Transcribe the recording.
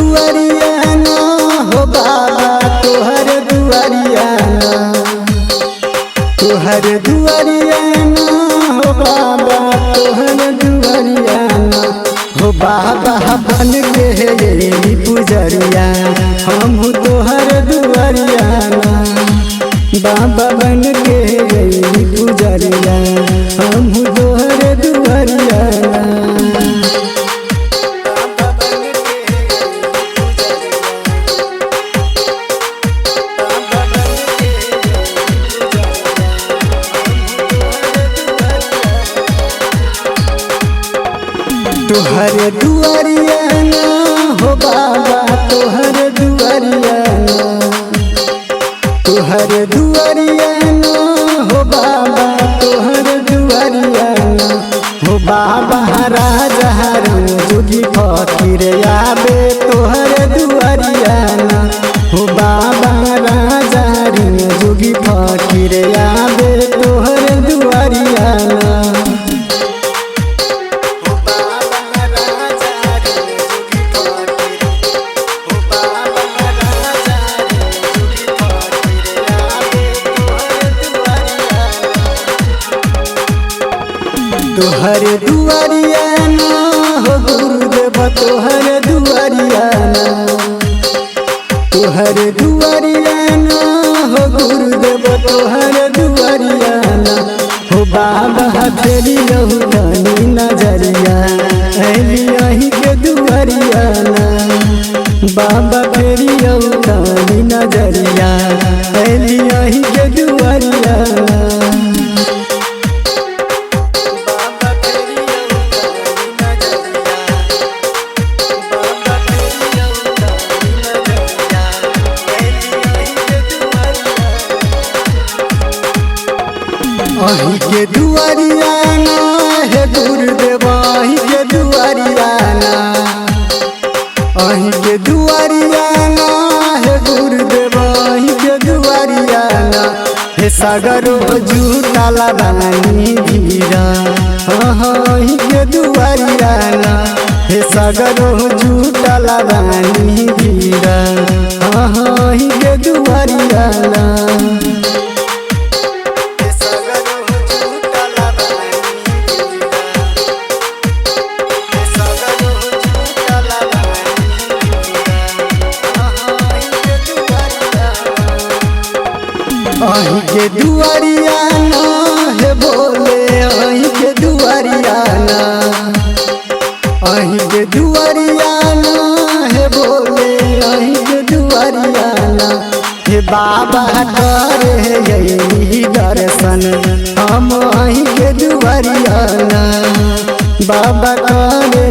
दुआरिया ना हो बाबा तोहर दुआरिया ना, तोहर दुआरिया ना हो बाबा तोहर दुआरिया ना हो बाबा बन के हे पुजरिया हम तोहर दुआरिया ना, बाबा बन के हे पुजरिया हम तोहर दुआरिया ना। तोहर दुआरिया ना हो बाबा तोहर दुआरिया ना, तोहर दुआरिया ना हो बाबा तोहर दुआरिया ना हो बाबा राजा हरम जोगी फकीर आबे तोहर दुआरिया ना हो बाबा राजा हरम जोगी फकीर आबे तोहर दुआरिया ना। तोहर दुआरिया ना हो गुरुदेव तोहर दुआरिया ना, तोहर दुआरिया ना हो गुरुदेव तोहर दुआरिया ना हो बाबा फेरी रहू तनी नजरिया अली अही के दुआरिया ना, बाबा फेरी रहू तनी नजरिया अली अही के दुआरिया ना। अही के दुआरिया ना हे गुरुदेव अही के दुआरिया ना, अही के दुआरिया ना हे गुरुदेव अही के दुआरिया ना हे सागरो झूठा लगानी भीरा हाँ अही के दुआरिया ना, हे सागरो झूठा लगानी भीरा हाँ अही के दुआरिया ना। अही के दुआरिया ना हे बोले अही के दुआरिया ना, अही के दुआरिया ना हे बोले अही के दुआरिया ना हे बाबा करे यही दर्शन हम अही के दुआरिया ना, बाबा करे